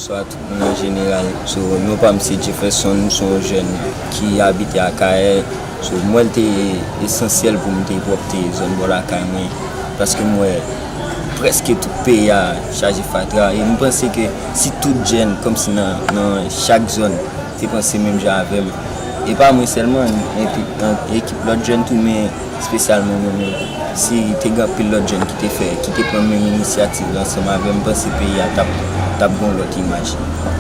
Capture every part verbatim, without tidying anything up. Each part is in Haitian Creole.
Bonswa tout moun an jeneral. So, non pa m se Jefferson, m se yon jèn ki abite Akayè. So, m wè l te esansyèl pou m te pwòpte zòn bò lakay mwen, paske m wè prèske tout peyi a chaje fatra, e m panse ke si tout jèn kòmsi nan, nan chak zòn te panse menm jan avè m, e pa mwen sèlman, epi, an, ekip lòt jèn tou, men espesyalman mwen menm, si te gen anpil lòt jèn ki te fè, ki te pran menm inisyativ la ansanm avè m, m panse peyi a t ap, t ap gen yon lòt imaj.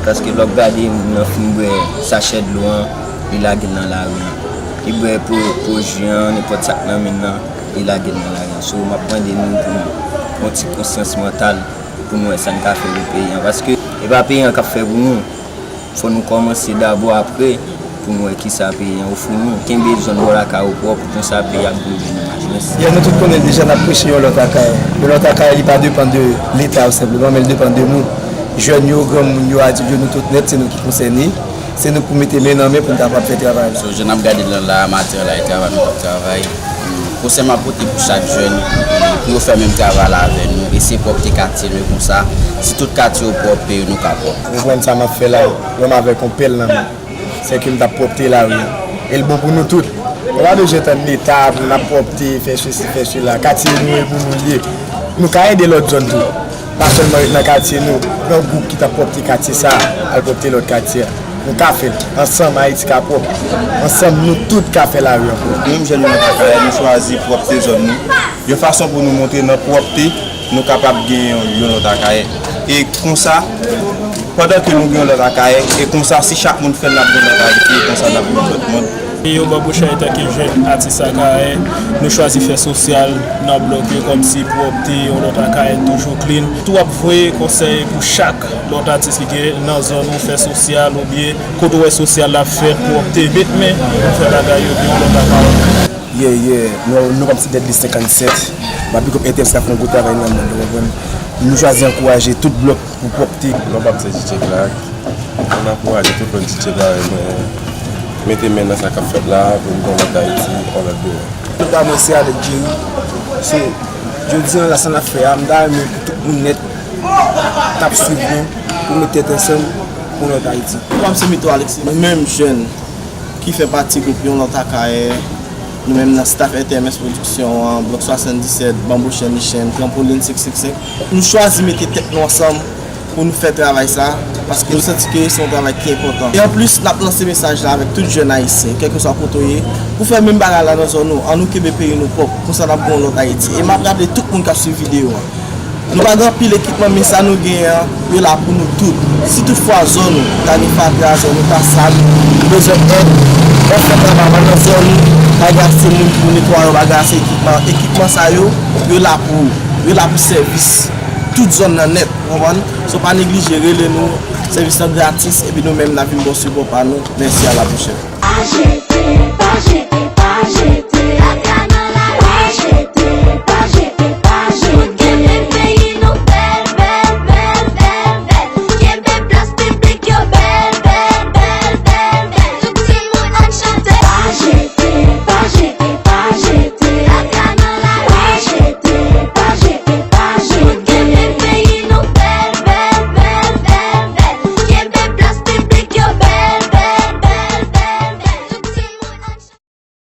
Paske lè w gade moun nan fin bwè sachè dlo an, li lage l nan lari an. Li bwè po, po ji an, nenpòt sa k nan men l lan, li lage l nan lari an. So, m ap mande nou pou nou pran ti konsyans mantal, pou nou wè sa n ka fè pou peyi an. Paske e pa peyi an k ap fè pou nou. Fò nou kòmanse dabò, apre pou n wè kisa peyi an ofri nou. Kenbe zòn bò lakay ou pwòp, konsa peyi a ap vin byen imaj. Mèsi. Yè, nou tout konnen deja n ap preche yon lòt Akayè. Yon lòt Akayè, li pa depann de Leta yo senpleman, men li depann de nou. Jèn yo, granmoun yo, adilt yo, nou tout nèt, se nou ki konsène. Se nou pou mete men nan men pou n kapab fè travay la. So, jan n ap gade l la, maten an la, e travay nou t ap travay. Konsèy m ap pote pou chak jèn, pou yo fè menm travay la avè nou, eseye pwòpte katye nou, e konsa, si tout katye yo pwòp, peyi nou ka pwòp. Konprann sa m ap fè la, wè m avèk yon pèl nan men. Sèke m t ap pwòpte lari an. E l bon pou nou tout. Nou pa bezwen tann Leta pou n ap pwòpte, fè sesi, fè sela. Katye nou e pou nou l ye. Nou ka ede lòt zòn tou. Pa sèlman ret nan katye nou. Pran gwoup ki t ap pwòpte katye sa a, al pwòpte lòt katye a. Nou ka fè l. Ansanm, Ayiti ka pwòp. Ansanm, nou tout ka fè lari an pwòp. Nou menm jèn nou nan Akayè, nou chwazi pwòpte zòn nou, yon fason pou nou montre nan pwòpte, nou kapab gen yon, yon lòt Akayè. E konsa, pandan ke nou gen yon lòt Akayè, e konsa, si chak moun fè l, n ap gen lòt Ayiti, e konsa, n ap gen yon lòt mond. Yo, Banbou Chay, antanke jèn atis Akayè, nou chwazi fè sosyal nan blòk yo, kòmsi pwòpte, yon lòt Akayè toujou clean. Tou ap voye konsèy pou chak lòt atis ki gen nan zòn ou, fè sosyal oubyen kote w wè sosyal la ap fèt, pwòpte, met men pou fè bagay yo byen, yon lòt Akayè. Yeah, yeah, nou, nou pa m se Deadly senkannsèt. M ap big up N T M staff lan, gwo travay nan mond, ou konprann? Nou chwazi ankouraje tout blòk pou pwòpte. Non pa m se D J Clark. Mwen ankouraje tout lòt D J parèy mwen mete men nan sa k ap fèt la pou n gen yon lòt Ayiti, yon lòt demen. Tout pa mwen se Alex Jerry. Se jodi an la sa n ap fè a, m ta renmen pou tout moun nèt t ap swiv nou pou met tèt ansanm pou yon lòt Ayiti. Non pa m se Mito Alexis. Nou menm jèn ki fè pati gwoup Yon Lòt Akayè, nou menm nan staff R T M S Production an, Blòk swasanndisèt, Banbou Chay Mission, Trampoline senk senk senk, nou chwazi mete tèt nou ansanm pou nou fè travay sa, paske nou santi ke se yon travay ki enpòtan. E anplis, n ap lanse mesaj la avèk tout jèn ayisyen, kèlkeswa kote w ye, pou fè menm bagay la nan zòn ou. Annou kenbe peyi nou pwòp, konsa n ap gen yon lòt Ayiti. E m ap raple tout moun k ap swiv videyo an, nou pa gen anpil ekipman, men sa nou genyen an, yo la pou nou tout. Si toutfwa zòn ou ta gen fatra, zòn ou ta sal, ou bezwen èd, w ap fè travay la nan zòn ou, pa gen ase moun pou netwaye, pa gen ase ekipman. Ekipman sa yo, yo la pou ou. Yo la pou sèvis tout zòn nan nèt, ou konprann? So, pa neglije, rele nou, sèvis lan gratis, epi nou menm n ap vin ba w sipò pa nou. Mèsi, a la pwochèn. Achte, pa jete, pa jete.